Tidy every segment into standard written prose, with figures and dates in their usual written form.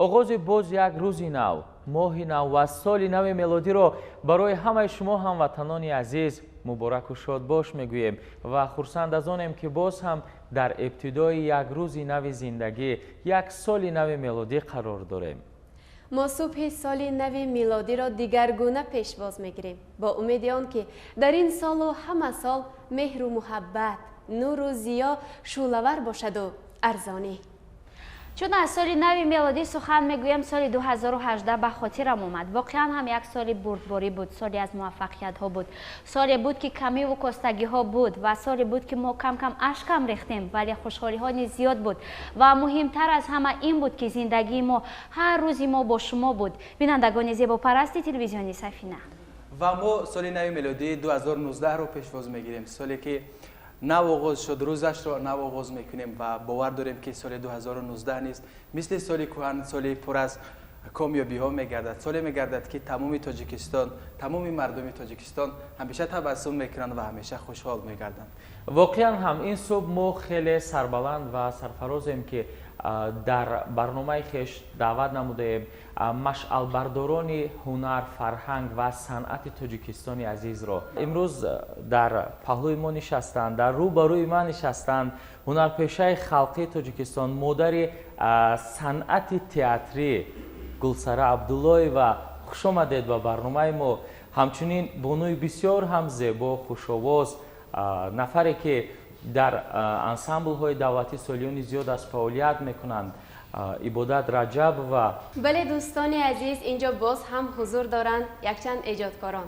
Оғози боз як рӯзи нав, моҳи нав ва соли нави мелодиро барои ҳамаи шумо, ҳамватанони азиз, мубораку шодбош мегӯем ва хурсанд аз онем, ки боз ҳам дар ибтидои як рӯзи нави зиндагӣ, як соли нави мелодӣ қарор дорем. Мо субҳи соли нави милодиро дигаргуна пешвоз мегирем, бо умеди он ки дар ин солу ҳама сол меҳру муҳаббат, нуру зиё шӯълавар бошаду арзонӣ. Чун аз соли нави мелодӣ сухан мегӯем, соли 2018 ба хотирам омад. Воқеан ҳам як соли бурдборӣ буд, соли аз муваффақиятҳо буд, соле буд, ки камиву костагиҳо буд, ва соле буд, ки мо кам-кам ашкам рехтем, вале хушҳолиҳо низ зиёд буд. Ва муҳимтар аз ҳама ин буд, ки зиндагии мо, ҳар рӯзи мо бо шумо буд, бинандагони зебопарасти телевизиони Сафина. Ва мо соли нави мелодии 2019-ро пешвоз мегирем, соле ки нав оғоз шуд, рӯзашро нав оғоз мекунем ва бовар дорем, ки соли 2019 низ мисли соли кӯҳан соли пур аз комёбиҳо мегардад, соле мегардад, ки тамоми Тоҷикистон, тамоми мардуми Тоҷикистон ҳамеша табассум мекунанд ва ҳамеша хушҳол мегарданд. Воқеан ҳам, ин субҳ мо хеле сарбаланд ва сарфарозем, ки дар барномаи хеш даъват намудаем машъалбардорони ҳунар, фарҳанг ва санъати Тоҷикистони азизро. Имрӯз дар паҳлӯи мо нишастанд, дар рӯ ба рӯи ман нишастанд ҳунарпешаи халқии Тоҷикистон, модари санъати театрӣ Гулсара Абдуллоева. Хуш омадед ба барномаи мо. Ҳамчунин бонуи бисёр ҳам зебо, хушовоз, нафаре ки дар ансамблҳои давлатӣ солиёни зиёд аз фаъолият мекунанд, Ибодат Раҷабова. Бале, дӯстони азиз, инҷо боз ҳам ҳузур доранд якчанд эҷодкорон: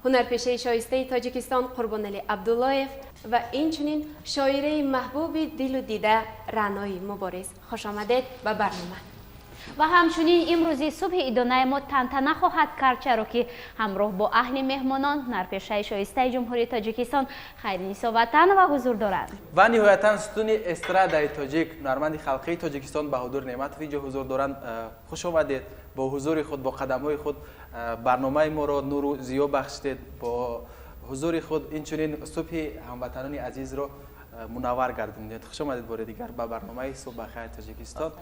ҳунарпешаи шоистаи Тоҷикистон Қурбоналӣ Абдуллоев ва инчунин шоираи маҳбуби дилу дида Раънои Мубориз. Хушомадед ба барнома. Ва ҳамчунин имрӯзи субҳи идонаи мо тантана хоҳад кард, чаро ки ҳамроҳ бо аҳли меҳмонон ҳунарпешаи шоистаи Ҷумҳурии Тоҷикистон Хайринисо Ватанова ҳузур дорад. Ва ниҳоятан сутуни эстрадаи тоҷик, ҳунарманди халқии Тоҷикистон Баҳодур Неъматов инҷо ҳузур доранд. Хуш омадед! Бо ҳузури худ, бо қадамҳои худ барномаи моро нуру зиё бахшидед. Бо ҳузури худ инчунин субҳи ҳамватанони азизро мунаввар гардонидед. Хуш омадед бори дигар ба барномаи «Субҳ ба хайр, Тоҷикистон».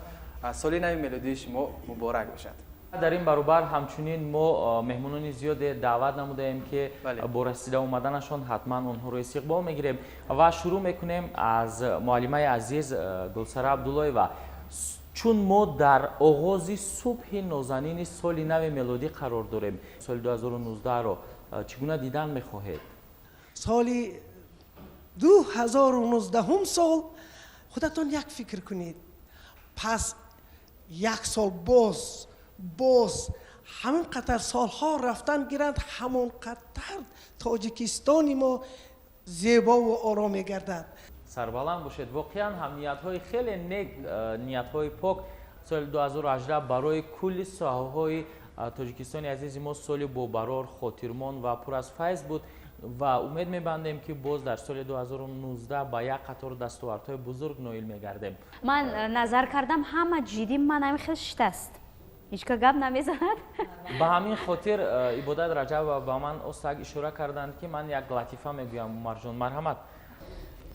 Соли нави мелодии шумо муборак бошад. Дар ин баробар ҳамчунин мо меҳмонони зиёде даъват намудаем, ки бо расида омаданашон ҳатман онҳоро истиқбол мегирем. Ва шурӯъ мекунем аз муаллимаи азиз Гулсара Абдуллоева. Чун мо дар оғози субҳи нозанини соли нави мелодӣ қарор дорем, соли 2019-ро чӣ гуна дидан мехоҳед? Соли 2019 сол, худатон як фикр кунед, пас як сол боз ҳамин қадар солҳо рафтан гиранд, ҳамон қадар Тоҷикистони мо зебову ором мегардад. Сарбаланд бошед. Воқеан ҳам, ниятҳои хеле нек, ниятҳои пок. Соли 2018 барои кулли соҳаҳои Тоҷикистони азизи мо соли бобарор, хотирмон ва пур аз файз буд ва умед мебандем, ки боз дар соли 2019 ба як қатор дастовардҳои бузург ноил мегардем. Ман назар кардам, ҳама ҷиддӣ, ман ҳамин хел шитаст, ҳеҷ ка гап намезанад. Ба ҳамин хотир Ибодат Раҷабова ба ман остак ишора карданд, ки ман як латифа мегӯям. Умарҷон, марҳамат.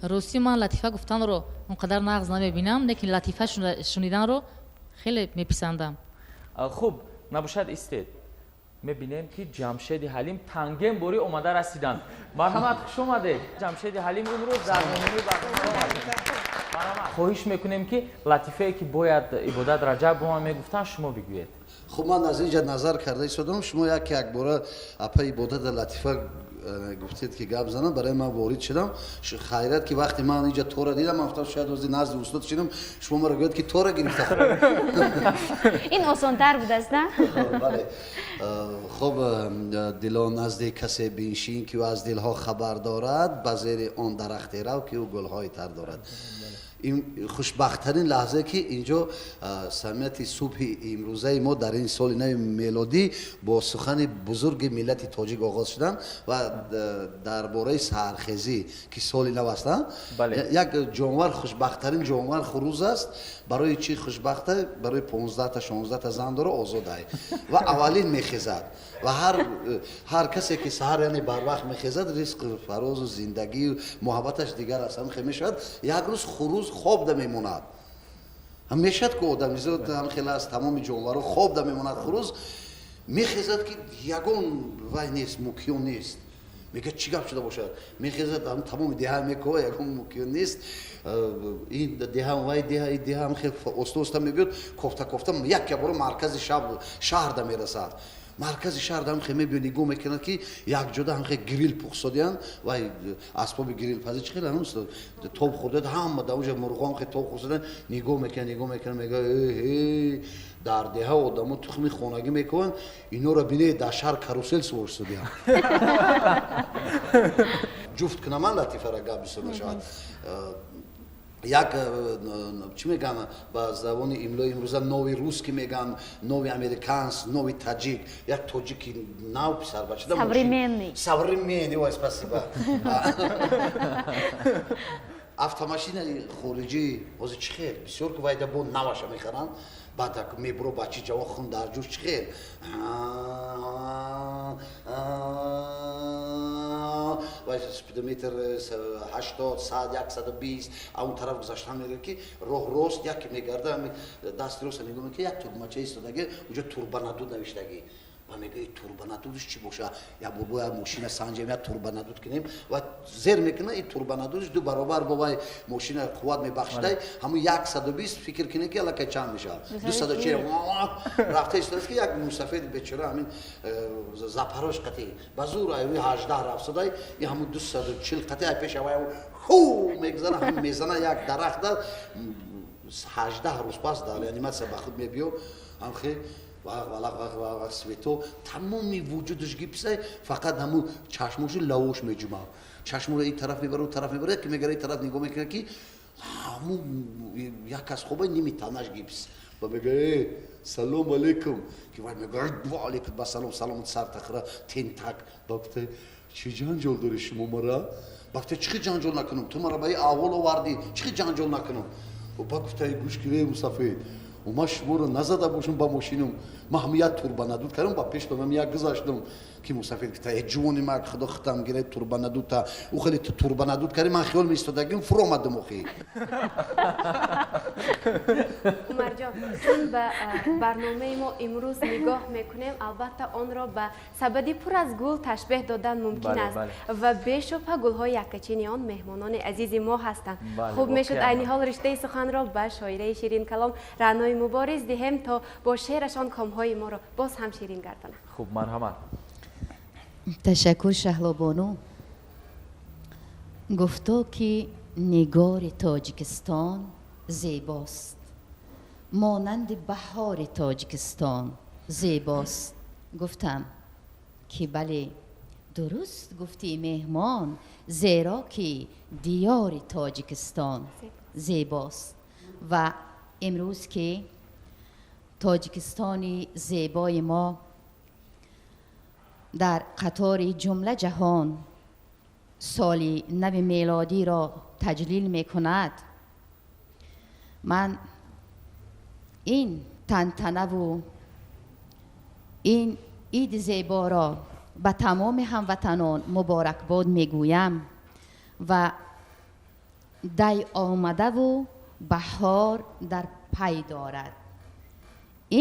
Ростӣ, ман латифа гуфтанро он қадар нағз намебинам, лекин латифа шуниданро хеле меписандам. Хуб, набошад, истед, мебинем, ки Ҷамшеди Ҳалим тангем борӣ омада расиданд. Марҳамат, хуш омадед, Ҷамшеди Ҳалим имрӯз дар меҳмонии барнома. Хоҳиш мекунем, ки латифае ки бояд Ибодат Раҷаб бо ман мегуфтанд, шумо бигӯед. Хуб, ман аз инҷа назар карда истодам, шумо як якбора апа Ибодата латифа гуфтед, ки гап занам, барои ман ворид шудам. Хайрат, ки вақте ман инҷа тора дидам, ман гуфтам, шояд ози назди устод шинам, шумо маро гӯяд, ки тора гирифта. Ин осонтар будааст, на? Бале. Хуб, дило, назди касе биншин, ки ӯ аз дилҳо хабар дорад, ба зери он дарахте рав, ки ӯ гулҳои тар дорад. Ин хушбахттарин лаҳзае, ки инҷо самияти субҳи имрӯзаи мо дар ин соли нави мелодӣ бо сухани бузурги миллати тоҷик оғоз шуданд ва дар бораи саҳархезӣ, ки соли нав аст. Як ҷонвар, хушбахттарин ҷонвар хурӯз аст. Барои чӣ хушбахта? Барои 15-та, 16-та зан дора, озодай ва аввалин мехезад. Ва ҳар касе ки саҳар, яъне барвақт мехезад, ризқ, фарозу зиндагию муҳаббаташ дигар аст, ҳамин хел мешавад. Як рӯз хурӯз хоб да мемонад. Ҳам мешад ку одамизод ҳам хеле аз тамоми ҷонваро хоб да мемонад. Хурӯз мехезад, ки ягон вай нест, мукиё нест. Мегӯяд, чӣ гап шуда бошад? Мехезад, тамоми деҳа мекова, ягон мукиё нест. Ин деҳа, вай деҳа, ин деҳа, хел оста оста мебиёд, кофта кофта як ябора маркази шаҳрда мерасад. Маркази шаҳр ҳам хе мебиёд, нигоҳ мекунад, ки якҷода ҳам хе грил пухсодиянд. Вай асбоби грилпазӣ чӣ хел тоб хӯрдад, ҳама дар онҷа мурғо ҳам хе тоб хӯрсоданд. Нигоҳ мекунад, нигоҳ мекунад, мегӯяд: э дар деҳа одамо тухми хонагӣ мекунанд, инора бинед, дар шаҳр карусел сувор шудиянд. Ҷуфт кунаман латифара, гап бисёр мешавад. Як чӣ мегӯянд ба забони имлои имрӯза, новый русский мегӯянд, новый американец, новый таҷик, як тоҷики нав, писарбача. Современный. Современный, ой, спасибо. Автомашинаи хориҷӣ ҳозир чӣ хел бисёр ки вайда бо наваша мехаранд. Баъд мебуро, бачи ҷавон хун дар ҷӯш, чӣ хел вай спидометр 80, 100, 120 он тараф гузаштан мегӯяд, ки роҳ рост яке мегарда, дасти роста нигоҳ мекунад, як тугмача истодаги, уҷо турбонадув навиштагӣ. Ва мегӯяд: турбонадувш чӣ боша? Як бобо, як мошина санҷем, як турбонадув кунем. Ва зер мекуна, и турбонадувш ду баробар бо вай мошина қувват мебахшидай. Ҳамун 120, фикр кунед, ки аллакай чанд мешавад, 240 рафта истодааст, ки як мусафеди бечора ҳамин Запорож қати ба зур ай рӯи 18 рафтадай, и ҳамун 240 қати ай пеша вай ху мегзара, ҳамин мезана як дарахта. 18 рӯз пас дар реаниматсия ба худ мебиё, ҳамхе вақ валақ вақ вақ свето, тамоми вуҷудаш гипсай, фақат ҳамун чашмошу лавош меҷумад. Чашморо ин тараф мебара, у тараф мебара, ки мегара ин тараф нигоҳ мекунад, ки ҳамун як кас хобай, ними танаш гипс. Ва мега: э, салом алейкум. Ки вай мега: ва алейкум ба салом, салом сар тахра тентак. Ба гуфта: чӣ ҷанҷол дори шумо мара? Ба гуфта: чӣ ҷанҷол накунам, ту мара ба ин аҳвол овардӣ, чӣ ҷанҷол накунам? Ба гуфта: гӯш кунед, мусафед, ман шуморо назада бошам ба мошинам, ман ҳам як турбонадув кардам, ба пеш додам, як гузаштам. Ки мусафед гуфта: э, ҷувони мард, худо хитам гирад, турбонадувта ӯ хеле ту турбонадув кардӣ, ман хиёл меистодагим, фуромадам охи. Умарҷон, чун ба барномаи мо имрӯз нигоҳ мекунем, албатта онро ба сабади пур аз гул ташбеҳ додан мумкин аст ва бешубҳа гулҳои яккачини он меҳмонони азизи мо ҳастанд. Хуб мешуд, айни ҳол риштаи суханро ба шоираи ширинкалом Раънои Мубориз диҳем, то бо шеърашон комҳои моро боз ҳам ширин гардонанд. Хуб, марҳамат. Ташаккур, Шаҳлобону. Гуфто, ки нигори Тоҷикистон зебост, монанди баҳори Тоҷикистон зебост. Гуфтам, ки бале, дуруст гуфтӣ, меҳмон, зеро ки диёри Тоҷикистон зебост. Ва имрӯз, ки Тоҷикистони зебои мо дар қатори ҷумла ҷаҳон соли нави мелодиро таҷлил мекунад, ман ин тантанаву ин иди зеборо ба тамоми ҳамватанон муборакбод мегӯям. Ва дай омадаву баҳор дар пай дорад,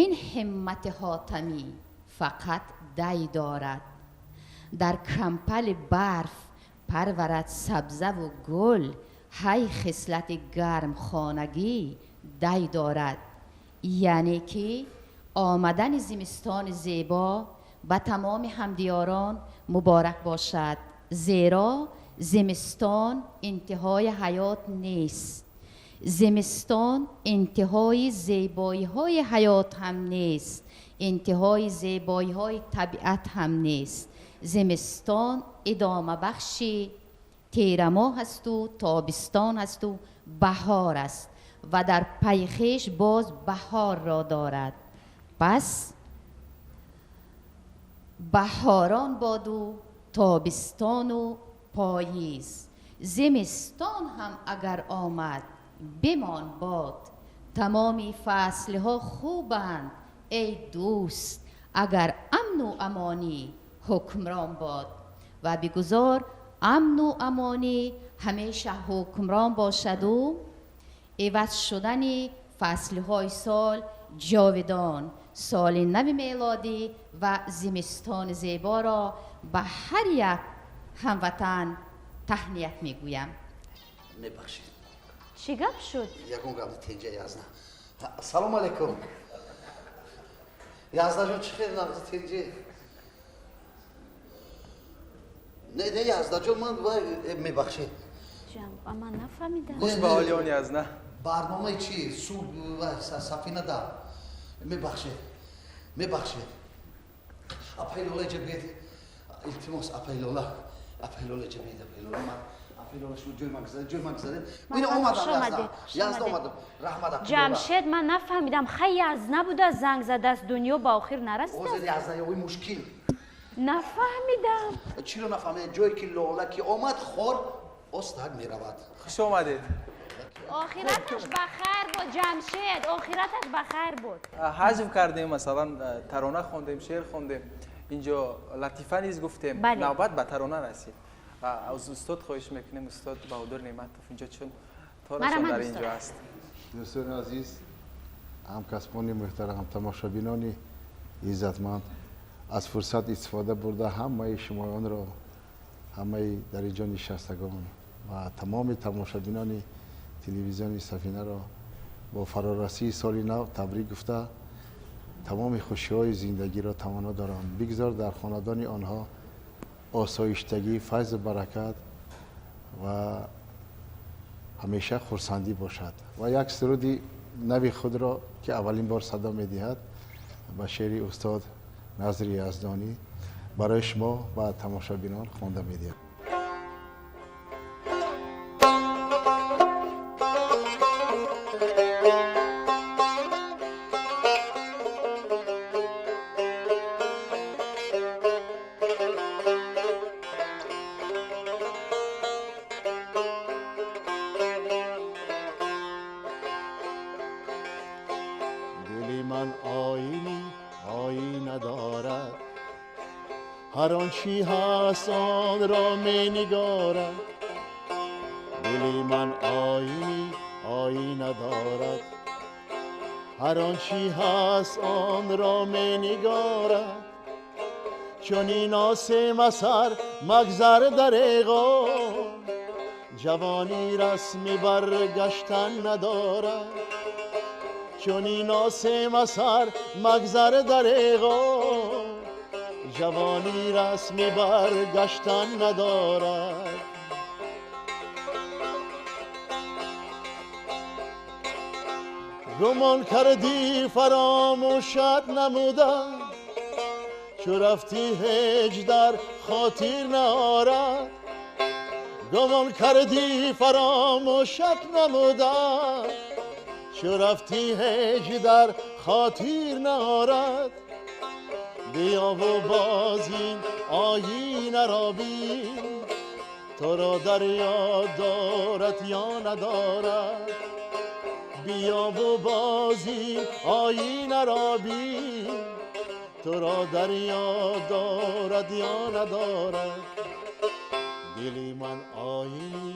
ин ҳиммати ҳотамӣ фақат дай дорад. Дар кампали барф парварад сабзаву гул, ҳай хислати гармхонагӣ дай дорад. Яъне ки омадани зимистони зебо ба тамоми ҳамдиёрон муборак бошад, зеро зимистон интиҳои ҳаёт нест, зимистон интиҳои зебоиҳои ҳаёт ҳам нест, интиҳои зебоиҳои табиат ҳам нест. Зимистон идомабахши тирамоҳ асту тобистон асту баҳор аст ва дар пайи хеш боз баҳорро дорад. Пас баҳорон боду тобистону поиз, зимистон ҳам агар омад, бимон бод. Тамоми фаслҳо хубанд, эй дӯст, агар амну амонӣ ҳукмрон бод. Ва бигузор амну амонӣ ҳамеша ҳукмрон бошаду иваз шудани фаслҳои сол ҷовидон, соли нави мелодӣ ва зимистони зеборо ба ҳар як ҳамватан таҳният мегӯям. Мебахшед. Чӣ гап шуд? Ягон гап тенҷа Язна. Салом алейкум. Язнаҷон, чӣ хел нағзи тенҷе? Не, не, Язнаҷон, ман мебахшед. Ман нафаҳмидам. Хуш ба ҳоли он, Язна. Барномаи чи? Суд сафина да. Мебахшед. Мебахшед. Апай Лола ҷа биед. Илтимос, апай Лола. Апай Лола ҷа биед, апай Лола. Ман апай Лола, шумо ҷои ман гузаред, ҷои ман гузаред. Ман омадам, Язна. Язна омадам. Раҳмат, апай Лола. Ҷамшед, ман нафаҳмидам. Хай Язна буда занг задааст, дунё ба охир нарасидааст. Ҳозир Язна ёви мушкил. Нафаҳмидам. Чиро нафаҳмидед? Ҷое ки Лола ки омад, хор остак меравад. Хуш омадед. Охираташ ба хайр буд, Ҷамшед, охираташ ба хайр буд. Ҳаҷв кардем, масалан, тарона хондем, шеър хондем, инҷо латифа низ гуфтем. Навбат ба тарона расид. Аз устод хоҳиш мекунем, устод Баҳодур Неъматов инҷо чун торашон дар инҷо аст. Дӯстони азиз, ҳамкасбони муҳтарам, тамошобинони иззатманд, аз фурсат истифода бурда ҳамаи шумоёнро, ҳамаи дар инҷо нишастагон ва тамоми тамошобинони телевизиони Сафинаро бо фарорасии соли нав табрик гуфта, тамоми хушиҳои зиндагиро таманно дорам. Бигзор дар хонадони онҳо осоиштагӣ, файзу баракат ва ҳамеша хурсандӣ бошад. Ва як суруди нави худро, ки аввалин бор садо медиҳад, ба шеъри устод Назри Яздонӣ барои шумо ва тамошобинон хонда медиҳад. Дили ман оини оина дорад, ҳар он чи ҳаст онро менигорад. Дили ман оини оина дорад, ҳар он чи ҳаст онро менигорад. Чунин осем асар магзар дареғо, ҷавонӣ расми баргаштан надорад. Чунин осем асар магзар дареғо, ҷавонӣ расми баргаштан надорад. Гумон кардӣ фаромӯшат намудам, чу рафтӣ ҳеҷ дар хотир наорад. Гумон кардӣ фаромӯшат намудам, чу рафтӣ ҳеҷ дар хотир наорад. Биё ву боз ин оинаро бин, туро дар ёд дорад ё надорад. Биё ву боз ин оинаро бин, туро дар ёд дорад ё надорад. Дили ман оини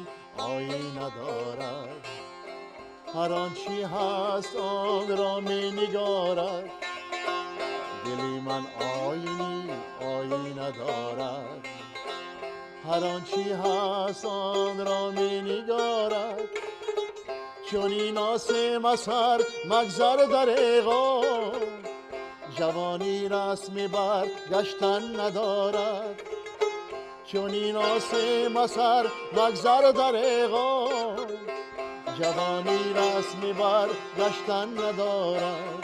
оина дорад, ҳар он чи ҳаст онро менигорад. Дили ман оини оина дорад, ҳар он чи ҳаст онро менигорад. Чунин осем асар магзар дареғо, ҷавонӣ расми баргаштан надорад. Чунин осем асар магзар дареғо, ҷавонӣ расми баргаштан надорад.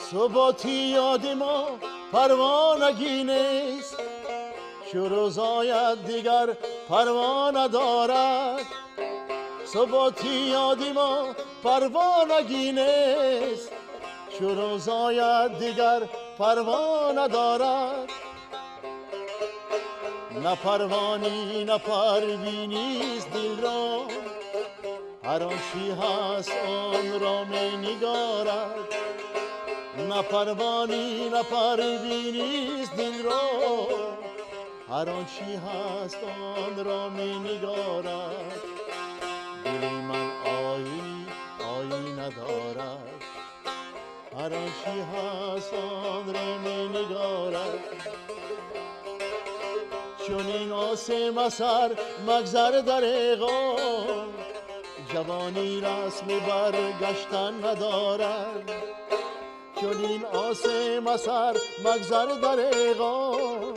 Суботи ёди мо парвонагӣ нест, чу рӯз ояд дигар парво надорад. Суботи ёди мо парвонагӣ нест, чу рӯз ояд дигар парво надорад. На парвонӣ, на парвинист дилро, ҳар он чӣ ҳаст онро менигорад. На парвонӣ, на парвинист дилро, ҳар он чӣ ҳаст онро менигорад. Дили ман оини оина дорад, ҳар он чӣ ҳаст онро менигорад. Чунин осем асар магзар дареғон, ҷавонӣ расми баргаштан надорад. Чунин осем асар магзар дареғон,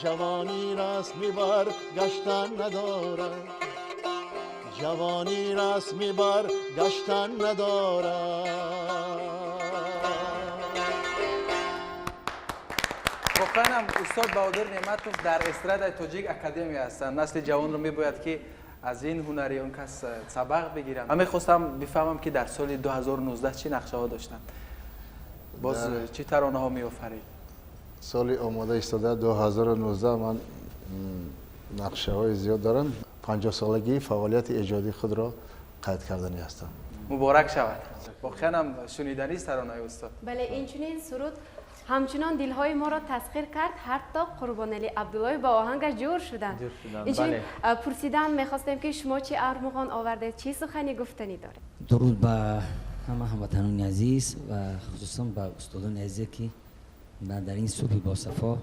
ҷавонӣ расми баргаштан надорад. Ҷавонӣ расми баргаштан надорад. Воқеан ҳам устод Баҳодур Неъматов дар эстрадаи тоҷик академия ҳастанд. Насли ҷавонро мебояд ки аз ин ҳунари он кас сабақ бигиранд. Ман мехостам бифаҳмам ки дар соли 2019 чӣ нақшаҳо доштанд, боз чӣ таронаҳо меофарид? Соли омода истода 2019 ман нақшаҳои зиёд дорам. 50-солагии фаъолияти эҷодии худро қайд кардани ҳастам. Муборак шавад. Воқеан ҳам шуниданист таронаи устод. Бале, инчунин суруд ҳамчунон дилҳои моро тасхир кард, ҳатто Қурбоналӣ Абдуллоев ба оҳангаш ҷур шуданд. Инчунин пурсидан мехостем ки шумо чӣ армуғон овардед, чӣ сухани гуфтанӣ доред? Дуруд ба ҳама ҳамватанони азиз ва хусусан ба устодони азизе ки ман дар ин субҳи босафо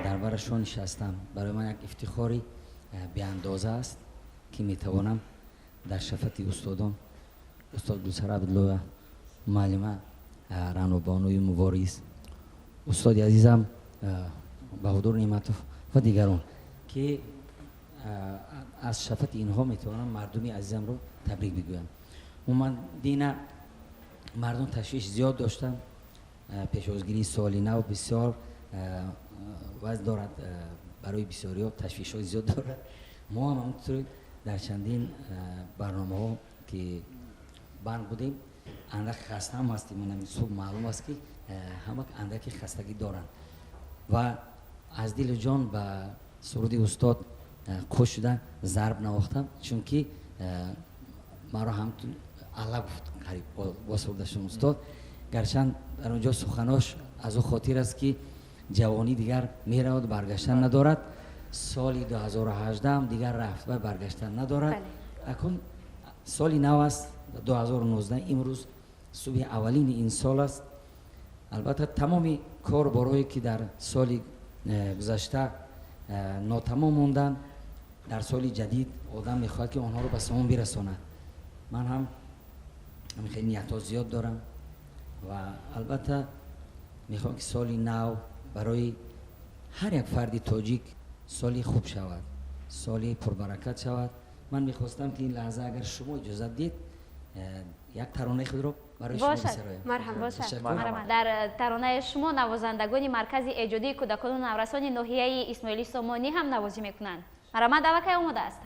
дар барашон нишастам. Барои ман як ифтихори беандоза аст ки метавонам дар шафати устодон, устод Гулсара Абдуллоева, муаллима Раънобонуи Мубориз, устоди азизам Баҳодур Неъматов ва дигарон ки аз шафати инҳо метавонам мардуми азизамро табрик бигӯям. Умуман дина мардум ташвиш зиёд доштанд. Пешвозгирии соли нав бисёр вазн дорад, барои бисёриҳо ташвишҳои зиёд дорад. Мо ҳам ҳамонтур дар чандин барномаҳо ки банд будем, андак хаста ҳам ҳастем. Субҳ маълум аст ки ҳама андаки хастагӣ доранд ва аз дилу ҷон ба суруди устод хуш шуда зарб навохтам, чунки маро ҳамтун алла гуфт қариб бо сурудашон устод. Гарчанд дар он ҷо суханош аз ӯ хотир аст ки ҷавонӣ дигар меравад, баргаштан надорад. Соли 2018 дигар рафт ва баргаштан надорад. Акун соли нав аст 2019, имрӯз субҳи аввалини ин сол аст. Албатта тамоми корборҳое ки дар соли гузашта нотамом монданд, дар соли ҷадид одам мехоҳад ки онҳоро ба самон бирасонад. Ман ҳам хеле ниятҳо зиёд дорам ва албатта мехоҳам ки соли нав барои ҳар як фарди тоҷик соли хуб шавад, соли пурбаракат шавад. Ман мехостам ки ин лаҳза агар шумо иҷозат дид як таронаи худро барои шумо бисароям. Марҳамат. Дар таронаи шумо навозандагони маркази эҷодии кӯдакону наврасони ноҳияи Исмоили Сомонӣ ҳам навозӣ мекунанд. Марҳамат, аллакай омода аст.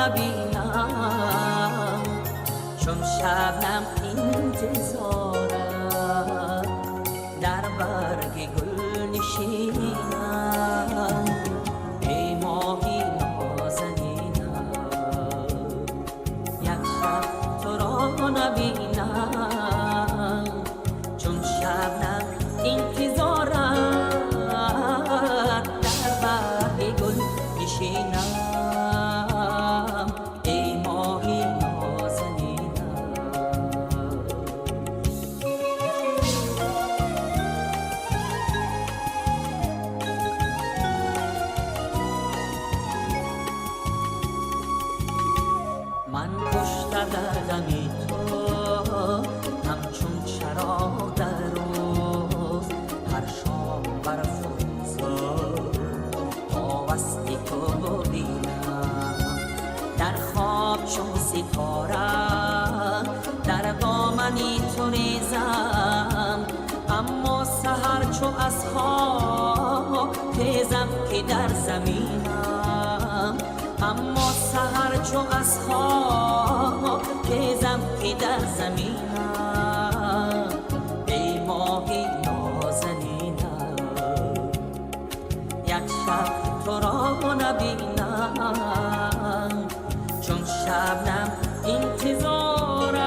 نبینم چون شبنم انتظارم در برگ گل نشینم ای ماهی نازنینم یک شب تو را نبینم چون شبنم انتظارم در برگ گل نشینم чун ситора дар домани ту резам, аммо саҳар чу аз хоб хезам ки дар заминам, аммо саҳар чу аз хоб хезам ки дар заминам. Эй моҳи нозанинам, як шаб туро набинам, чун шабнам интизорат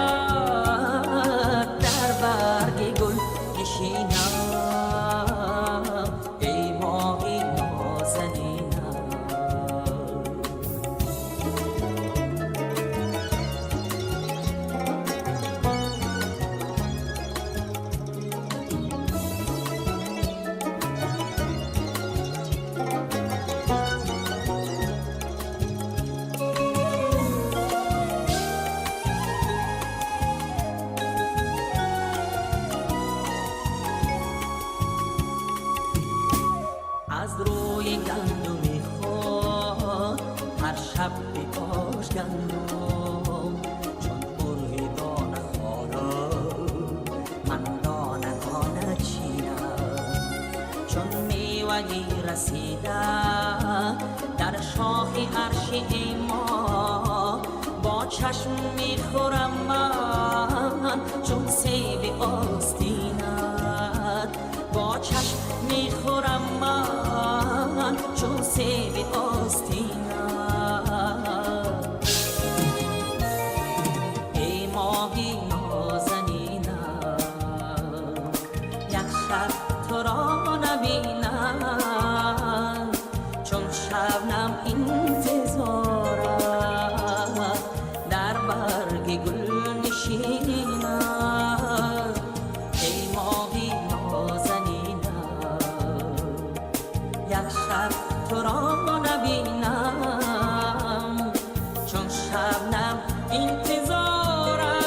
дар барги гул нишинам. Эй моҳи нозанинам. Аз рӯи гандуми худ ҳар шаб бипош гандум, чун пурви дона хора ман дона дона чинам, чун меваи расида дар шохи арши мо бо чашм мехӯрам ман, чун себи остинат бо чашм мехӯрам ман, чун себи остинат. Эй моҳи нозанинам, як шаб туро набинам, чун шабнам интизорат дар барги гул нишинам. Эй моҳи нозанинам, як шаб туро набинам, чун шабнам интизорат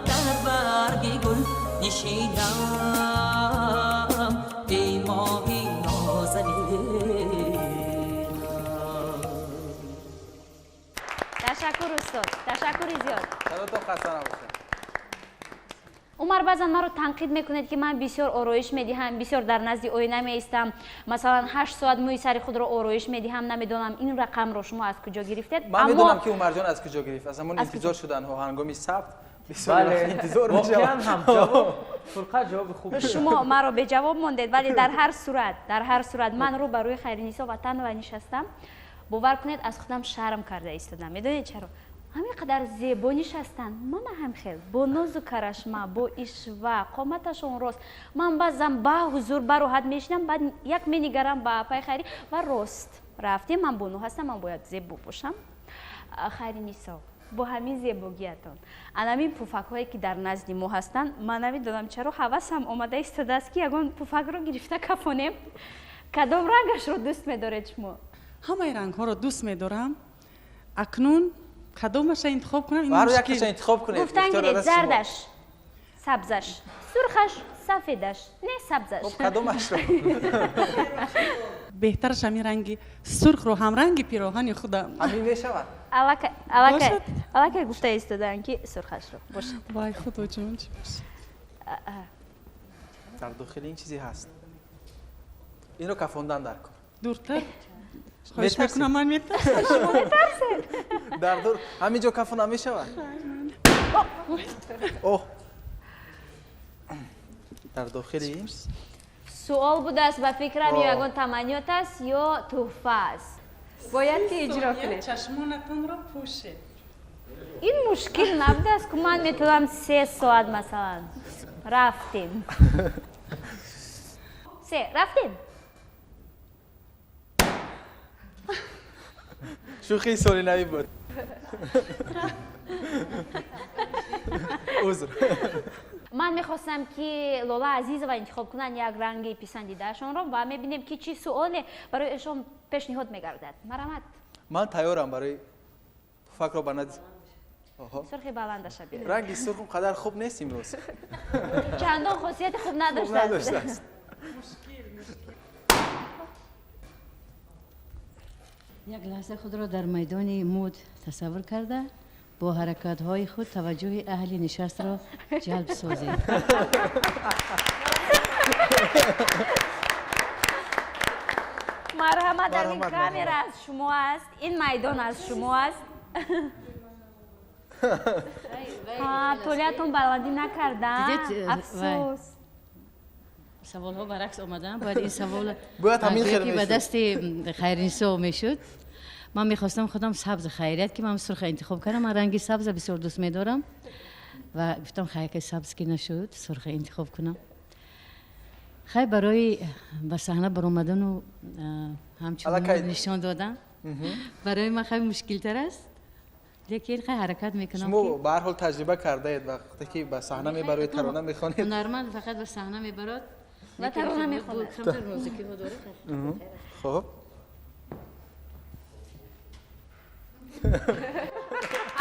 дар барги гул нишинам. Эй моҳи нозанинам. Ташаккур, устод, ташаккури зиёд. Садотон хаста набошад. Умар, баъзан маро танқид мекунед, ки ман бисёр ороиш медиҳам, бисёр дар назди оина меистам, масалан 8 соат мӯи сари худро ороиш медиҳам. Намедонам, ин рақамро шумо аз куҷо гирифтед. Ман медонам, ки Умарҷон аз куҷо гирифт. Аз ҳамон интизор шуданҳо ҳангоми сабт бисёр интизор воқеан мешавад. Ҳам ҷавоб фурқат ҷавоби хуб. Шумо маро беҷавоб мондед, вале дар ҳар сурат ман рӯ ба рӯи Хайринисо Ватанова нишастам. Бовар кунед, аз худам шарм карда истодам. Медонед чаро? Ҳамин қадар зебо нишастанд, мана ҳам хел бо нозу карашма, бо ишва, қоматашон рост. Ман баъзан ба ҳузур бароҳат мешинам, баъд як менигарам ба апаи Хайрӣ ва рост рафтем. Ман бону ҳастам, ман бояд зебо бошам. Хайринисо, бо ҳамин зебогиятон, анамин пуфакҳое ки дар назди мо ҳастанд, ман намедонам чаро ҳавасам омада истодааст, ки ягон пуфакро гирифта кафонем. Кадом рангашро дӯст медоред шумо? Ҳамаи рангҳоро дӯст медорам. Акнун кадомаша интихоб кунам, ин Ҳар мушкил. якеша интихоб кунед. Гуфтан Ихтиёр гиред. дар дасти шумо. Зардаш, сабзаш, сурхаш, сафедаш, не, сабзаш. Хуб, кадомашро? Беҳтараш ҳамин ранги сурхро, ҳамранги пироҳани худам. Ҳамин мешавад. Аллакай Бошад? аллакай гуфта истодаанд, ки сурхашро бошад. Вай, худоҷон, чӣ бошад? Дар дохили ин чизе ҳаст, инро кафондан дар кор. Дуртар, хоҳиш Метарсед? мекунам, ман метарсам. Шумо метарсед? Дар дур ҳамин ҷо кафонда мешавад. Оҳ, дар дохили ин Суол будааст ба фикрам ё О. ягон таманниёт аст ё тӯҳфа аст? Бояд ки иҷро кунед. Чашмонатонро пӯшед. Ин мушкил набудааст ку, ман метавонам 3 соат масалан. Рафтем, се, рафтем. Шӯхии соли навӣ буд, узр. Ман мехостам, ки Лола Азизова интихоб кунанд як ранги писандидаашонро ва мебинем, ки чӣ суоле барои эшон пешниҳод мегардад. Марҳамат. Ман тайёрам барои пуфакро ба назди. Сурхи баландаша биёред. Ранги сурх он қадар хуб нест имрӯз. Чандон хосияти хуб Хуб надоштааст. надоштааст. Як лаҳза худро дар майдони муд тасаввур карда, бо ҳаракатҳои худ таваҷҷӯҳи аҳли нишастро ҷалб созед. Марҳамат, ин камера аз шумо аст, ин майдон аз шумо аст. Толиатон баландӣ накарда, афсӯс. Саволҳо баръакс омаданд. Бояд ин савол бояд ҳамин хел ки ба дасти Хайринисо мешуд. Ман мехостам худам сабз, хайрият ки ман сурха интихоб кардам. Ман ранги сабза бисёр дӯст медорам ва гуфтам, хайр, ки сабз ки нашуд, сурха интихоб кунам. Хай, барои ба саҳна баромадану ҳамчун нишон додан барои ман хеле мушкилтар аст, лекин хай, ҳаракат мекунам. Шумо ба ҳар ҳол таҷриба кардаед, вақте ки ба саҳна мебароед, тарона мехонед. Ҳунарманд фақат ба саҳна мебарод ва тарона мехонад. Камтар нозукиҳо дорад. Хуб,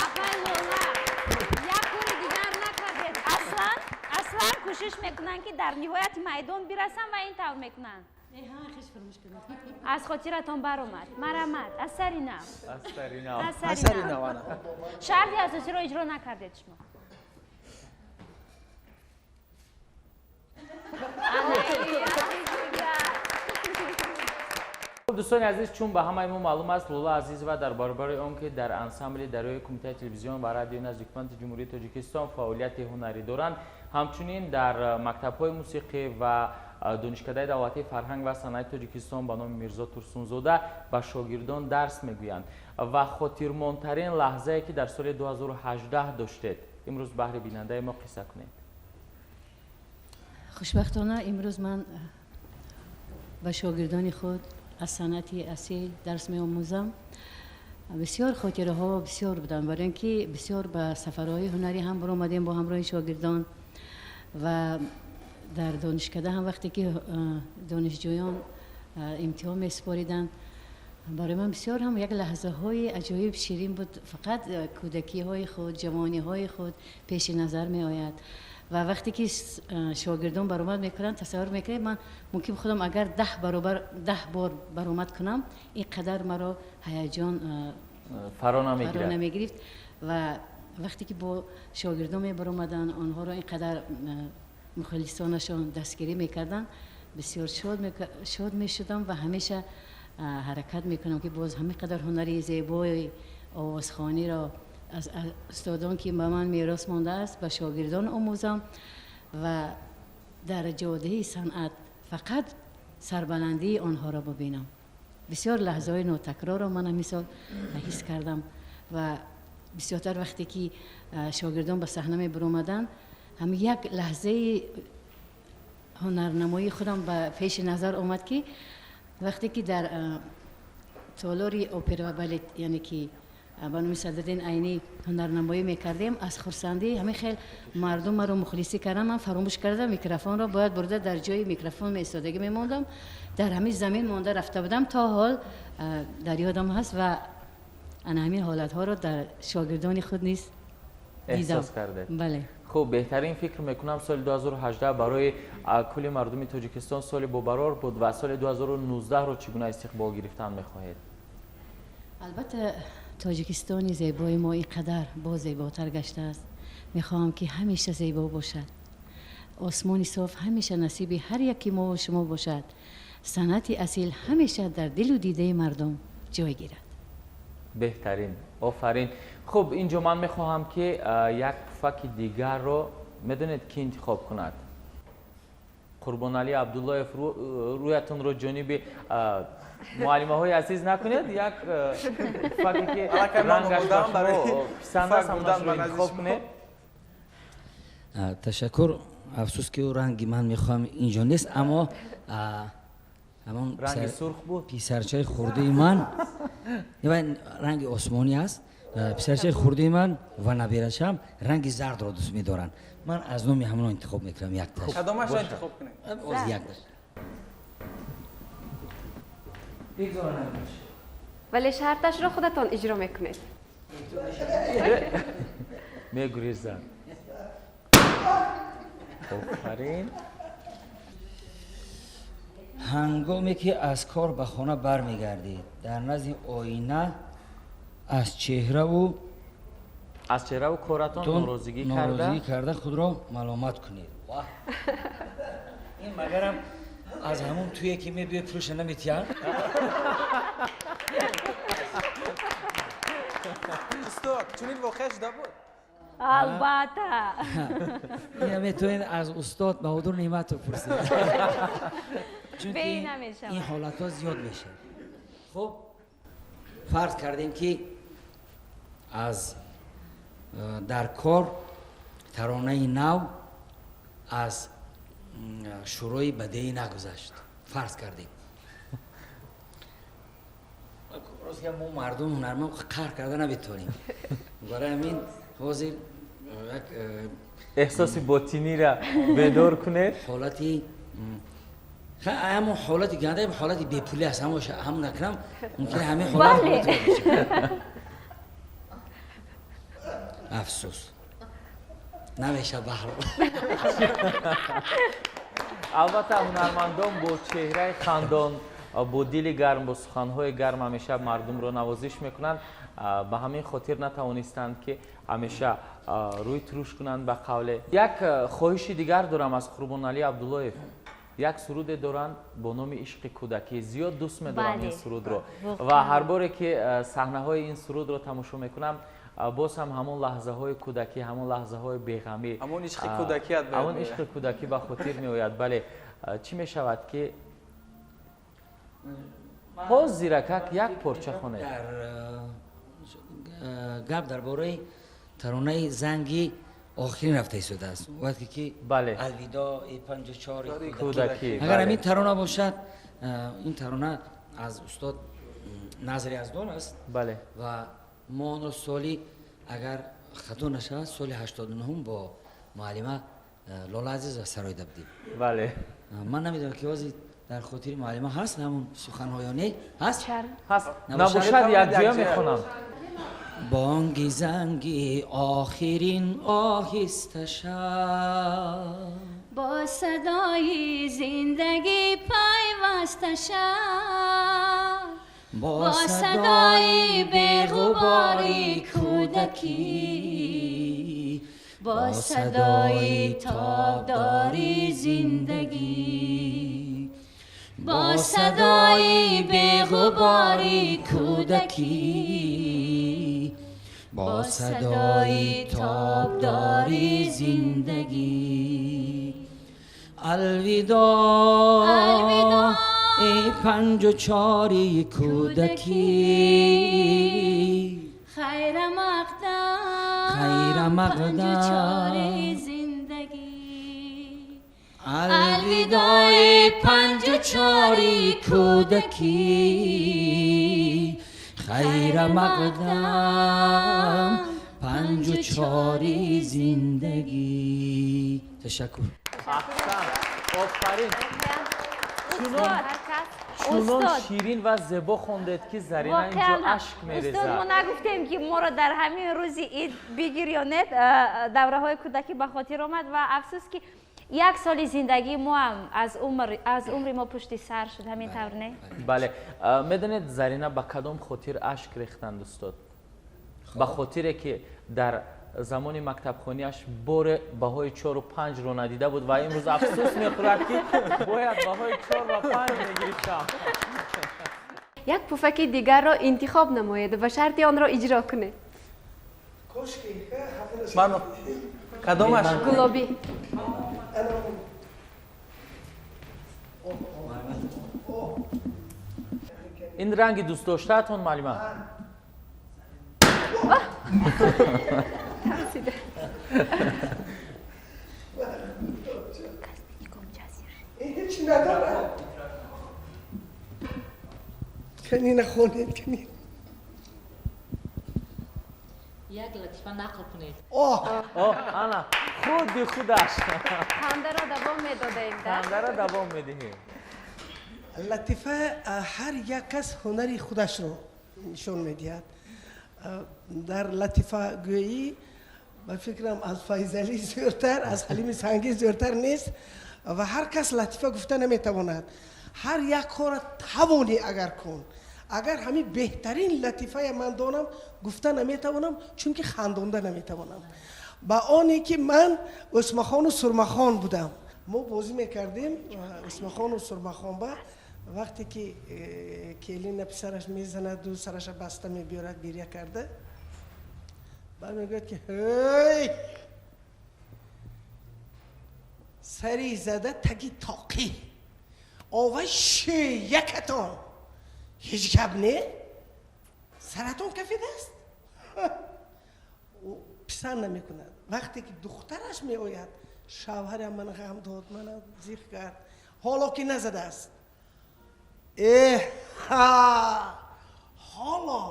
апай Лола, як кори дигар накардед. Аслан, аслан кӯшиш мекунанд, ки дар ниҳояти майдон бирасанд ва ин тавр мекунанд. Аз хотиратон баромад. Марҳамат, аз сари нав. Аз сари нав. Аз сари нав. Шарти асосиро иҷро накардед шумо. Дӯстони азиз, чун ба ҳамаи мо маълум аст, Лола Азизова дар баробари он ки дар ансамбли дарёи Кумитаи телевизион ва радиои назди ҳукумати Ҷумҳурии Тоҷикистон фаъолияти ҳунарӣ доранд, ҳамчунин дар мактабҳои мусиқӣ ва Донишкадаи давлатии фарҳанг ва санъати Тоҷикистон ба номи Мирзо Турсунзода ба шогирдон дарс мегӯянд. Ва хотирмонтарин лаҳзае, ки дар соли 2018 доштед, имрӯз баҳри бинандаи мо қисса кунед. Хушбахтона, имрӯз ман ба шогирдони худ аз санъати асил дарс меомӯзам. Бисёр хотираҳо бисёр буданд, барои ин ки бисёр ба сафарҳои ҳунарӣ ҳам баромадем бо ҳамроҳи шогирдон ва дар донишкада ҳам, вақте ки донишҷӯён имтиҳон месупориданд, барои ман бисёр ҳам як лаҳзаҳои аҷоиб ширин буд. Фақат кӯдакиҳои худ, ҷавониҳои худ пеши назар меояд. Ва вақте ки шогирдон баромад мекунанд, тасаввур мекунед, ман мумкин худам агар 10 баробар, 10 бор баромад кунам, ин қадар маро ҳаяҷон фаро намегирад. Намегирифт. Ва вақте ки бо шогирдон мебаромаданд, онҳоро ин қадар мухлисонашон дастгирӣ мекарданд, бисёр шод мешудам ва ҳамеша ҳаракат мекунам, ки боз ҳамин қадар ҳунари зебои овозхониро аз устодон, ки ба ман мерос мондааст, ба шогирдон омӯзам ва дар ҷодаи санъат фақат сарбаландии онҳоро бибинам. Бисёр лаҳзаҳои нотакрорро ман ҳамин сол ҳис кардам ва бисёртар вақте ки шогирдон ба саҳна мебаромаданд, ҳам як лаҳзаи ҳунарнамоии худам ба пеши назар омад, ки вақте ки дар толори опера ва балет, яъне ки ба номи Садриддин Айнӣ, ҳунарнамоӣ мекардем, аз хурсандӣ ҳамин хел мардум маро мухлисӣ кардам, ман фаромӯш кардам микрофонро бояд бурда дар ҷои микрофон меистодагӣ мемондам, дар ҳамин замин монда рафта будам. То ҳол дар ёдам ҳаст ва ана ҳамин ҳолатҳоро дар шогирдони худ низ дидам. Эҳсос кардед. Бале. Хуб, беҳтарин, фикр мекунам, соли 2018 барои кулли мардуми Тоҷикистон соли бобарор буд. Ва соли 2019-ро чӣ гуна истиқбол гирифтан мехоҳед? Албатта, Тоҷикистони зебои мо ин қадар боз зеботар гаштааст. Мехоҳам, ки ҳамеша зебо бошад, осмони соф ҳамеша насиби ҳар яки мову шумо бошад, санъати асил ҳамеша дар дилу дидаи мардум ҷой гирад. Беҳтарин, офарин. Хуб, инҷо ман мехоҳам, ки як пуфаки дигарро медонед, ки интихоб кунад? Қурбоналӣ Абдуллоев. Рӯятонро ҷониби муаллимаҳои азиз накунед. Як пуфаке, ки рангаш ба шумо писанд аст, ҳамонашро интихоб кунед. Ташаккур. Афсӯс, ки ӯ ранги ман мехоҳам инҷо нест, аммо ҳамон ранги сурх буд. Писарчаи хурдии ман, ранги осмонӣ аст, писарчаи хурдии ман ва набирашам ранги зардро дӯст медоранд. Ман аз номи ҳамоно интихоб мекунам якташ. Кадомашро интихоб кунем? Оз якташ. Вале шарташро худатон иҷро мекунед. Мегурезад. Офарин. Ҳангоме ки аз кор ба хона бармегардед, дар назди оина аз чеҳраву коратон норозигӣ карда худро маломат кунед. Ин магарам аз ҳамон туе ки мебиёй, пулша наметиҳанд? Устод, чунин воқеа шуда буд? Албатта. Ина метавонед аз устод Баҳодур Неъматов пурсед, чунки ин ҳолатҳо зиёд мешавад. Хуб, фарз кардем, ки аз дар кор таронаи нав аз шӯрои бадеӣ нагузашт, фарз кардем. Рост, мо мардум ҳунарманд қаҳр карда наметавонем. Барои ҳамин ҳозир як эҳсоси ботинира бедор кунед. Ҳолати ҳамон ҳолати ганда, ҳолати бепулӣ аст. Ҳамон накунам, мумкин ҳамин ҳолат. Афсӯс, намешавад баҳро. Албатта, ҳунармандон бо чеҳраи хандон, бо дили гарм, бо суханҳои гарм ҳамеша мардумро навозиш мекунанд. Ба ҳамин хотир натавонистанд, ки ҳамеша рӯй туруш кунанд. Ба қавле, як хоҳиши дигар дорам аз Қурбоналӣ Абдуллоев. Як суруде доранд бо номи «Ишқи кӯдакӣ». Зиёд дӯст медорам ин сурудро ва ҳар боре ки саҳнаҳои ин сурудро тамошо мекунам, боз ҳам ҳамон лаҳзаҳои кӯдакӣ, ҳамон лаҳзаҳои беғамӣ, ҳамон ишқи кӯдакият, ҳамон ишқи кӯдакӣ ба хотир меояд. Бале, чӣ мешавад, ки ҳозиракак як порча хонед? Гап дар бораи таронаи «Занги охирин» рафта истодааст, вақте ки бале, алвидои панҷу чори кӯдакӣ. Агар ҳамин тарона бошад, ин тарона аз устод Назри Аздон аст. Бале. Ва мо онро соли, агар хато нашавад, соли 89-ум бо муаллима Лола Азизова сароида будем. Бале. Ман намедонам, ки ҳозир дар хотири муаллима ҳаст ҳамон суханҳо ё не. Ҳаст? Ҳаст. Набошад, якҷоя мехонам. Бонги занги охирин оҳиста шав, бо садои зиндагӣ пайваста шав, бо садои беғубори кӯдакӣ, бо садои тобдори зиндагӣ, бо садои беғубори кӯдакӣ, бо садои тобдори зиндагӣ. Алвидоъ, эй панҷу чори кӯдакӣ, хайра мақдам, хайра мақдам, зиндагӣ. Алвидои панҷу чори кӯдакӣ, хайра мақдам, панҷу чори зиндагӣ. Ташаккур. Аҳсан, офарин! Чунон ширин ва зебо хондед, ки Зарина инҷо ашк мерезад. Устод, мо нагуфтем, ки моро дар ҳамин рӯзи ид бигирёнед. Давраҳои кӯдакӣ ба хотир омад ва афсӯс, ки як соли зиндагии мо ҳам аз умри мо пушти сар шуд. Ҳамин тавр, не? Бале. Медонед, Зарина ба кадом хотир ашк рехтанд, устод? Ба хотире ки дар замони мактабхониаш боре баҳои чору панҷро надида буд ва имрӯз афсӯс мехӯрад, ки бояд баҳои 4 ва 5 мегирифтам. Як пуфаки дигарро интихоб намоед ва шарти онро иҷро кунед. Кадомаш? Гулобӣ. Ин ранги дӯстдоштаатон, муаллима? Тарсида. Ҳеч надорам. Кани нахонед, кани. Як латифа нақл кунед. Оҳ. Оҳ, ана худи худаш. Хандаро давом медодаем, да? Хандаро давом медиҳем. Латифа, ҳар як кас ҳунари худашро нишон медиҳад. Дар латифагӯӣ, ба фикрам, аз Файзалӣ зиёдтар, аз Ҳалими Сангӣ зиёдтар нест ва ҳар кас латифа гуфта наметавонад. Ҳар як кора тавонӣ агар кун. Агар ҳамин беҳтарин латифая ман донам, гуфта наметавонам, чунки хандонда наметавонам. Ба оне ки ман Усмахону Сурмахон будам, мо бозӣ мекардем Усмахону Сурмахон. Ба вақте ки келина писараш мезанаду сараша баста мебиёрад, гиря карда, баъд мегӯяд ки ҳей, сари зада таги тоқӣ овай шиякатон, ҳеҷ гап не, саратон кафидааст. Писар намекунад. Вақте ки духтараш меояд, шавҳарам мана ғам дод, мана зиқ кард, ҳоло ки назадааст, эҳа, ҳоло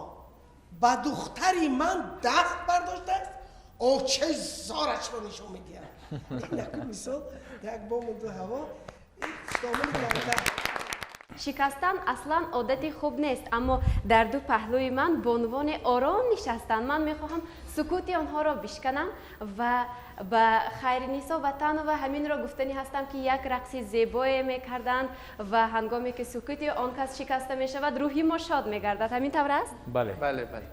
ба духтари ман даст бардоштааст, очаи зорашро нишон медиҳад. Ин мисол як бому ду ҳаво домани камтар. Шикастан аслан одати хуб нест, аммо дар ду паҳлӯи ман бонувоне ором нишастанд. Ман мехоҳам сукути онҳоро бишканам ва ба Хайринисо Ватанова ҳаминро гуфтанӣ ҳастам, ки як рақси зебое мекарданд ва ҳангоме ки сукути он кас шикаста мешавад, рӯҳи мо шод мегардад. Ҳамин тавр аст? Бале. Бале, бале.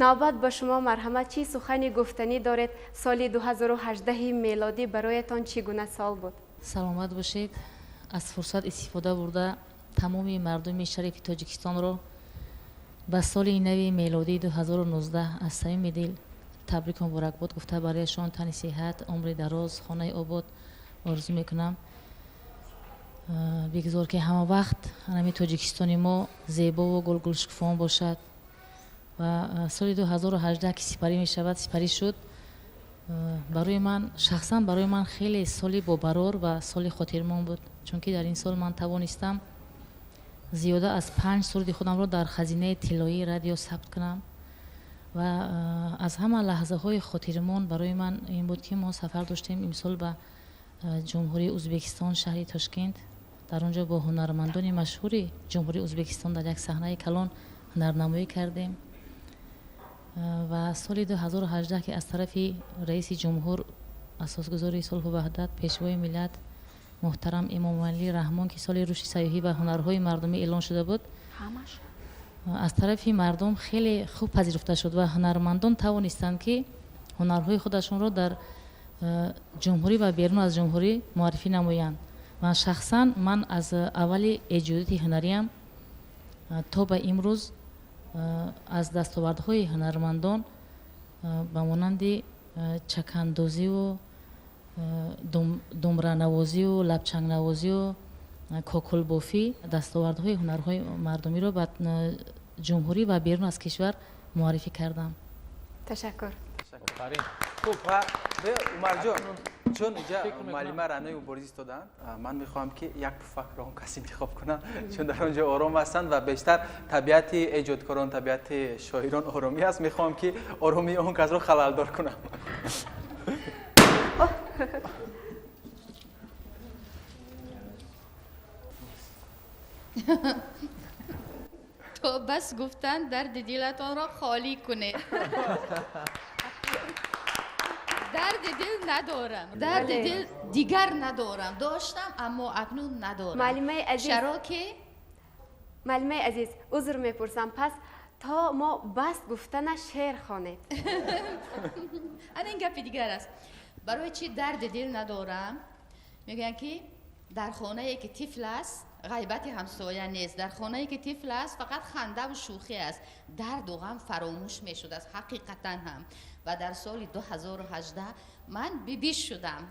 Навбат ба шумо, марҳамат, чӣ сухани гуфтанӣ доред? Соли 2018 мелодӣ бароятон чӣ гуна сол буд? Саломат бошед. Аз фурсат истифода бурда, тамоми мардуми шарифи Тоҷикистонро ба соли нави мелодии 2019 аз самими дил табрику муборакбод гуфта, барояшон тани сиҳат, умри дароз, хонаи обод орзу мекунам. Бигзор, ки ҳама вақт ҳамин Тоҷикистони мо зебову гулгулшукуфон бошад. Ва соли 2018 ки сипарӣ мешавад, сипарӣ шуд, барои ман шахсан, барои ман хеле соли бобарор ва соли хотирмон буд, чунки дар ин сол ман тавонистам зиёда аз 5 суруди худамро дар хазинаи тиллоии радио сабт кунам. Ва аз ҳама лаҳзаҳои хотирмон барои ман ин буд, ки мо сафар доштем имсол ба Ҷумҳурии Узбекистон, шаҳри Тошкент. Дар он ҷо бо ҳунармандони машҳури Ҷумҳурии Узбекистон дар як саҳнаи калон ҳунарнамоӣ кардем. Ва соли 2018, ки аз тарафи раиси ҷумҳур, асосгузори сулҳу ваҳдат, пешвои миллат муҳтарам Эмомалӣ Раҳмон, ки соли рушди сайёҳӣ ва ҳунарҳои мардумӣ эълон шуда буд, аз тарафи мардум хеле хуб пазируфта шуд ва ҳунармандон тавонистанд, ки ҳунарҳои худашонро дар ҷумҳурӣ ва берун аз ҷумҳурӣ муаррифӣ намоянд. Ва шахсан ман аз аввали эҷодияти ҳунариам то ба имрӯз аз дастовардҳои ҳунармандон ба монанди чакандозиву думранавозию лабчангнавозию кокулбофӣ дастовардҳои ҳунарҳои мардумиро ба ҷумҳурӣ ва берун аз кишвар муаррифӣ кардам. Ташаккур. Хуб, ва Умарҷон, чун инҷа муаллима Раънои Мубориз истоданд, ман мехоҳам, ки як пуфакро он кас интихоб кунам, чун дар он ҷо ором ҳастанд ва бештар табиати эҷодкорон, табиати шоирон оромӣ аст. Мехоҳам, ки оромии он касро халалдор кунам. То бас гуфтан дарди дилатонро холӣ кунед. Дарди дил надорам, дарди дил дигар надорам. Доштам, аммо акнун надорам. Муаллимаи азиз, чаро ки муаллимаи азиз, узр мепурсам, пас то мо бас гуфтана шеър хонед. Ана ин гапи дигар аст. Барои чӣ дарди дил надорам? Мегӯянд, ки дар хонае ки тифл аст, ғайбати ҳамсоя нест. Дар хонае ки тифл аст, фақат хандаву шӯхӣ аст, дарду ғам фаромӯш мешудааст. Ҳақиқатан ҳам, ва дар соли 2018 ман бибӣ шудам,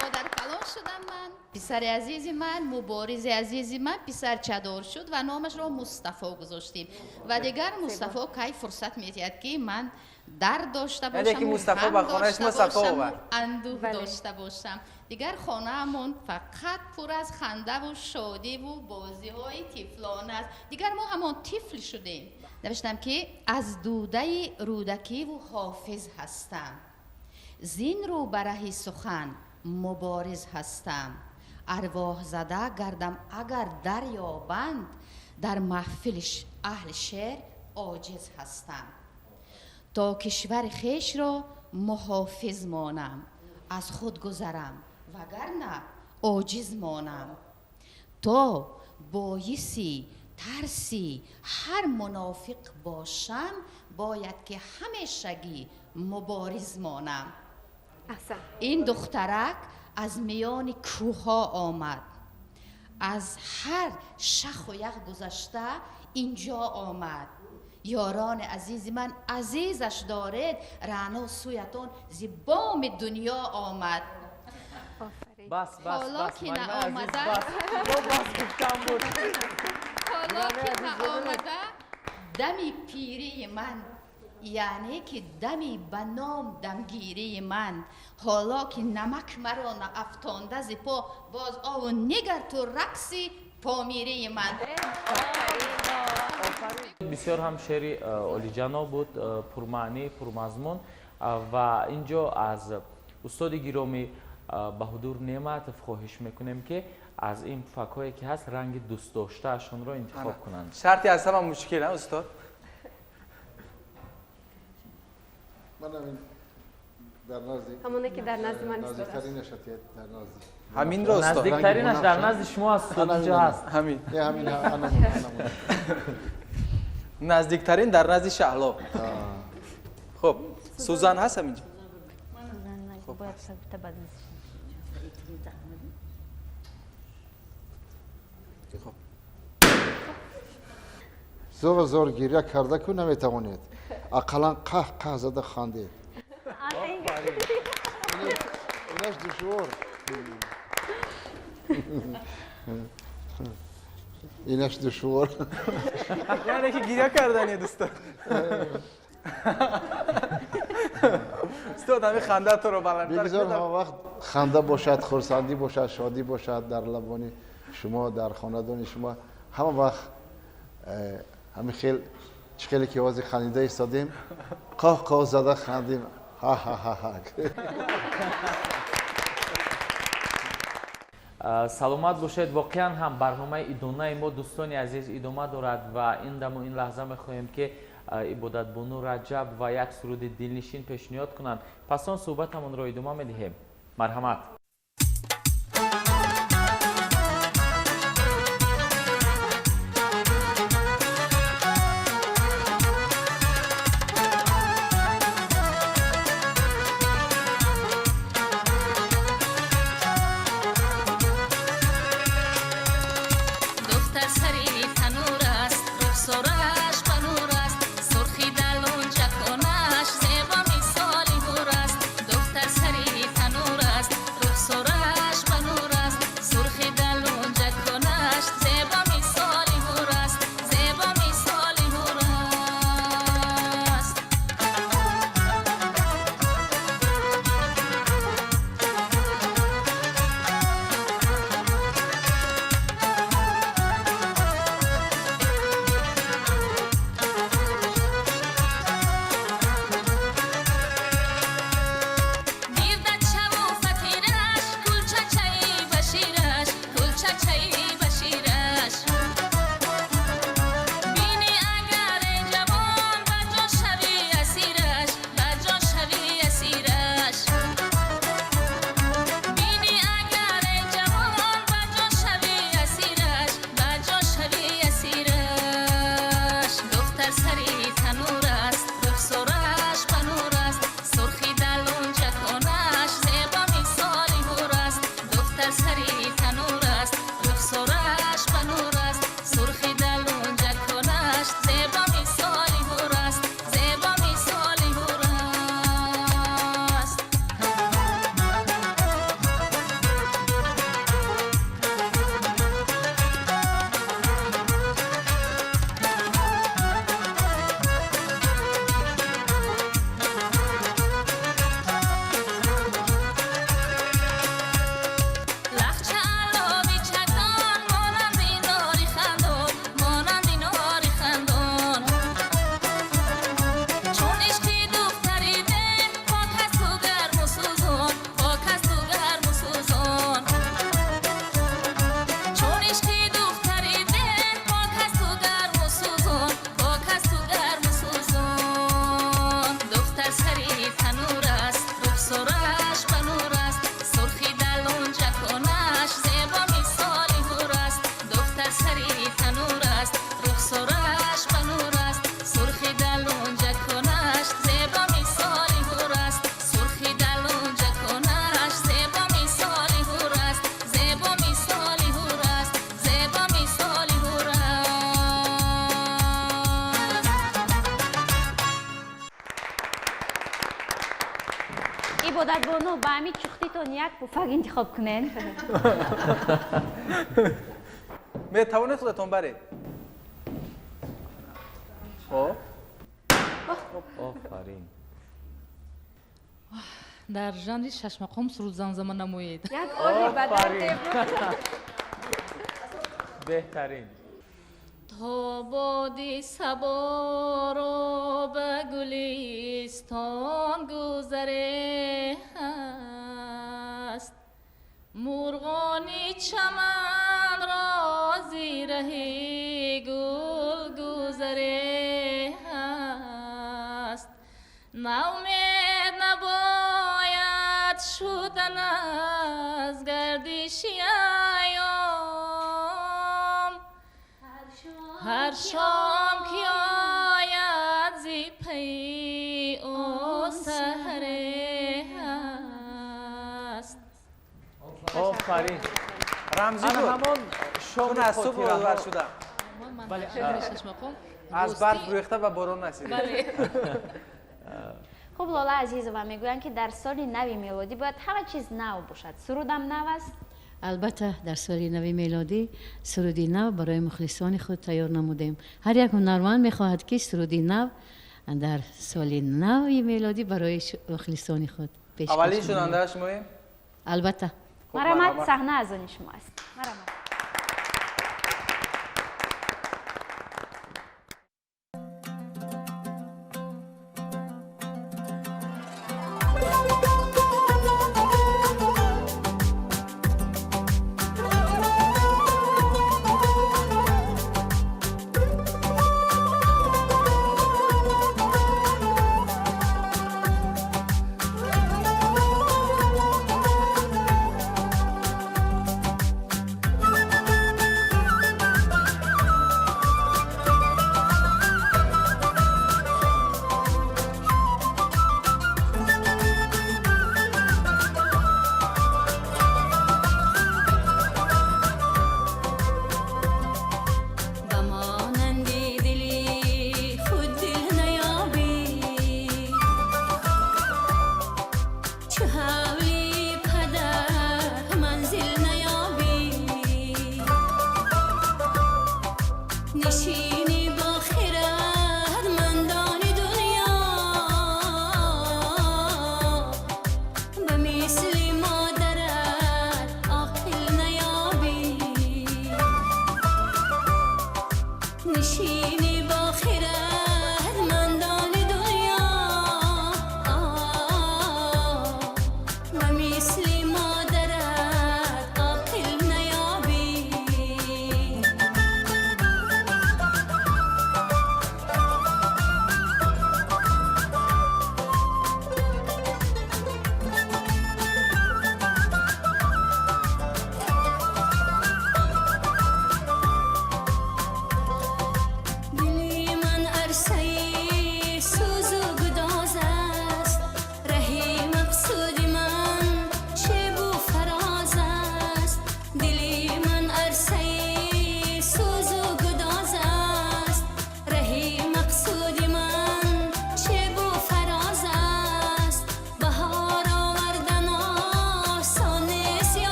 модаркалон шудам. Ман писари азизи ман, Муборизи азизи ман, писарчадор шуд ва номашро Мустафо гузоштем. Ва дигар Мустафо кай фурсат медиҳад, ки ман дард дошта бошам, андӯҳ дошта бошам? Дигар хонаамон фақат пур аз хандаву шодиву бозиҳои тифлона аст. Дигар мо ҳамон тифл шудем. Навиштам, ки аз дудаи Рӯдакиву Ҳофиз ҳастам, зин рӯ ба раҳи сухан мубориз ҳастам. Арвоҳзада гардам агар дарёбанд, дар маҳфили аҳли шеър оҷиз ҳастам. То кишвари хешро муҳофиз монам, аз худ гузарам, вагарна оҷиз монам. То боиси тарси ҳар мунофиқ бошам, бояд ки ҳамешагӣ мубориз монам. Ин духтарак аз миёни кӯҳҳо омад, аз ҳар шаху ях гузашта инҷо омад. Ёрони азизи ман, азизаш доред, Раъно сӯятон зи боми дунё омад. Бас, бас. Ҳоло бас ки муаллимаи азиз, наомада бас. Бо бас гуфтан буд. Ҳоло ки наомада дами пирии ман, яъне ки дами ба ном дамгирии ман, ҳоло ки намак маро наафтонда зи по, боз ову нигар ту рақси помирии ман. Бисёр ҳам шеъри олиҷаноб буд, пурмаънӣ, пурмазмун. Ва инҷо аз устоди гиромӣ Баҳодур Неъматов хоҳиш мекунем, ки аз ин пуфакҳое ки ҳаст, ранги дӯстдоштаашонро интихоб кунанд. Шарти аз ҳама мушкил, устод. Манам дар назди ҳамоне ки дар назди ман истодааст. Наздиктаринаш атият дар назди. Ҳаминро, устод. Наздиктаринаш дар назди шумо аст, устод, инҷо ҳаст. Ҳамин. Ҳамин, анамун. Наздиктарин дар назди Шаҳло. Хуб, сӯзан ҳаст ҳаминҷо? Хуб. Зор зор гиря карда ку наметавонед. Ақаллан қаҳ қаҳ зада хандед. Инаш душвор. Инаш душвор. Яъне ки гиря кардани дӯстон. Устод, ҳамин ханда туро баландтар. Бигзор ҳама вақт ханда бошад, хурсандӣ бошад, шодӣ бошад дар лабони шумо, дар хонадони шумо. Ҳама вақт ҳамин хел чӣ хеле ки овози хандида истодем, қоҳ қоҳ зада хандем. Ҳа-ҳа-ҳа-ҳа. Саломат бошед. Воқеан ҳам барномаи идонаи мо, дӯстони азиз, идома дорад ва ин даму ин лаҳза мехоҳем ки Ибодатбону Раҷаб ва як суруди дилнишин пешниҳод кунанд. Пас он суҳбатамонро идома медиҳем. Марҳамат. Ибодатбону, ба ҳамин чухтитон як пуфак интихоб кунед. Метавонед худатон баред. Хоб. Офарин. Дар жанри шашмақом суруд замзама намоед. Як оҳи ба дарде буд. Беҳтарин. То боди саборо ба гулистон гузаре аст, мурғони чаманро зираҳи гул гузаре аст. Наумед набояд шудан аз гардиши айём, ҳар шом ки Офарин. Рамзӣ Ана буд. ҳамон шоми Чун аз субҳ хотираҳо. овар шуда. Бале, аз барф рӯехта ба борон расидем. Хуб, Лола Азизова, мегӯянд, ки дар соли нави мелодӣ бояд ҳама чиз нав бошад. Сурудам нав аст? Албатта, дар соли нави мелодӣ суруди нав барои мухлисони худ тайёр намудем. Ҳар як ҳунарманд мехоҳад, ки суруди нав дар соли нави мелодӣ барои мухлисони худ пешкаш Аввалин намояд. шунандаи шумоем? Албатта. Марҳамат, саҳна аз они шумо аст. Марҳамат.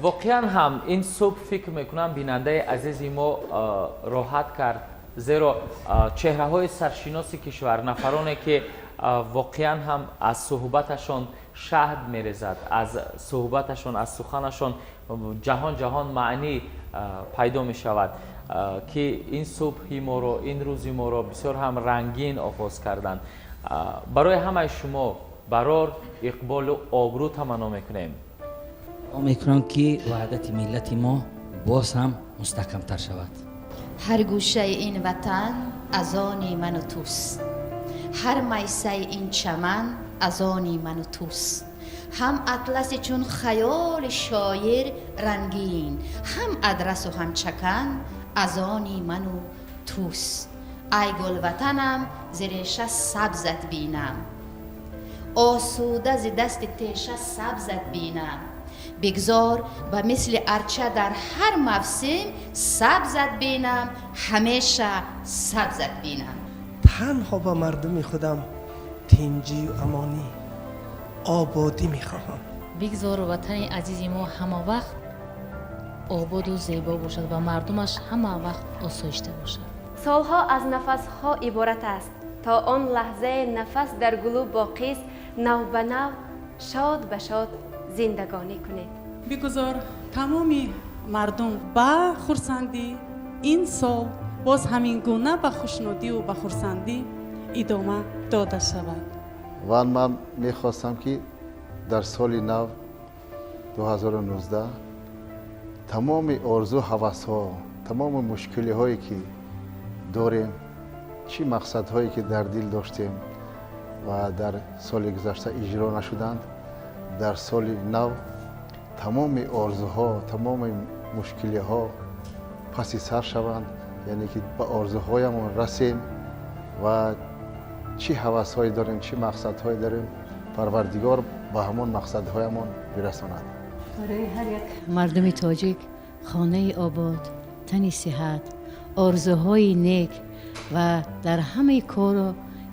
Воқеан ҳам ин субҳ фикр мекунам бинандаи азизи мо роҳат кард, зеро чеҳраҳои саршиноси кишвар, нафароне ки воқеан ҳам аз суҳбаташон шаҳд мерезад, аз суҳбаташон, аз суханашон ҷаҳон ҷаҳон маънӣ пайдо мешавад, ки ин субҳи моро, ин рӯзи моро бисёр ҳам рангин оғоз карданд. Барои ҳамаи шумо барор, иқболу обрӯ таманно мекунем. Мекунам ки ваҳдати миллати мо боз ҳам мустаҳкамтар шавад. Ҳар гӯшаи ин ватан аз они ману туст, ҳар майсаи ин чаман аз они ману туст, ҳам атласи чун хаёли шоир рангин, ҳам адрасу ҳам чакан аз они ману туст. Ай гулватанам, зи реша сабзат бинам, осуда зи дасти теша сабзат бинам, бигзор ба мисли арча дар ҳар мавсим сабзат бинам, ҳамеша сабзат бинам. Танҳо ба мардуми худам тинҷию амонӣ, ободӣ мехоҳам. Бигзор ватани азизи мо ҳама вақт ободу зебо бошад ва мардумаш ҳама вақт осоишта бошад. Солҳо аз нафасҳо иборат аст, то он лаҳзаи нафас дар гулӯ боқист, нав ба нав, шод ба шод зиндагонӣ кунед. Бигузор тамоми мардум ба хурсандӣ ин сол боз ҳамин гуна ба хушнудиву ба хурсандӣ идома дода шавад. Ва ман мехостам, ки дар соли нав 2019 тамоми орзу ҳавасҳо, тамоми мушкилиҳое ки дорем, чӣ мақсадҳое ки дар дил доштем ва дар соли гузашта иҷро нашуданд, дар соли нав тамоми орзуҳо, тамоми мушкилиҳо паси сар шаванд, яъне ки ба орзуҳоямон расем ва чӣ ҳавасҳое дорем, чӣ мақсадҳое дорем, Парвардигор ба ҳамон мақсадҳоямон бирасонад. Барои ҳар як мардуми тоҷик хонаи обод, тани сиҳат, орзуҳои нек ва дар ҳамаи кору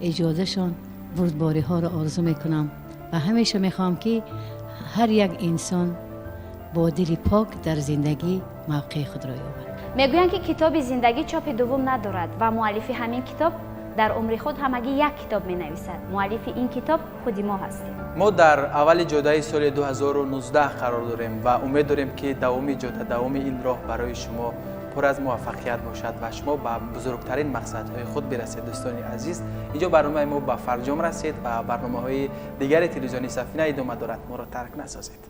эҷодашон бурдбориҳоро орзу мекунам ва ҳамеша мехоҳам, ки ҳар як инсон бо дили пок дар зиндагӣ мавқеи худро ёбад. Мегӯянд, ки китоби зиндагӣ чопи дуввум надорад ва муаллифи ҳамин китоб дар умри худ ҳамагӣ як китоб менависад. Муаллифи ин китоб худи мо ҳастем. Мо дар аввали ҷодаи соли 2019 қарор дорем ва умед дорем, ки давоми ҷода, давоми ин роҳ барои шумо пур аз муваффақият бошад ва шумо ба бузургтарин мақсадҳои худ бирасед. Дӯстони азиз, инҷо барномаи мо ба фарҷом расид ва барномаҳои дигари телевизиони Сафина идома дорад. Моро тарк насозед.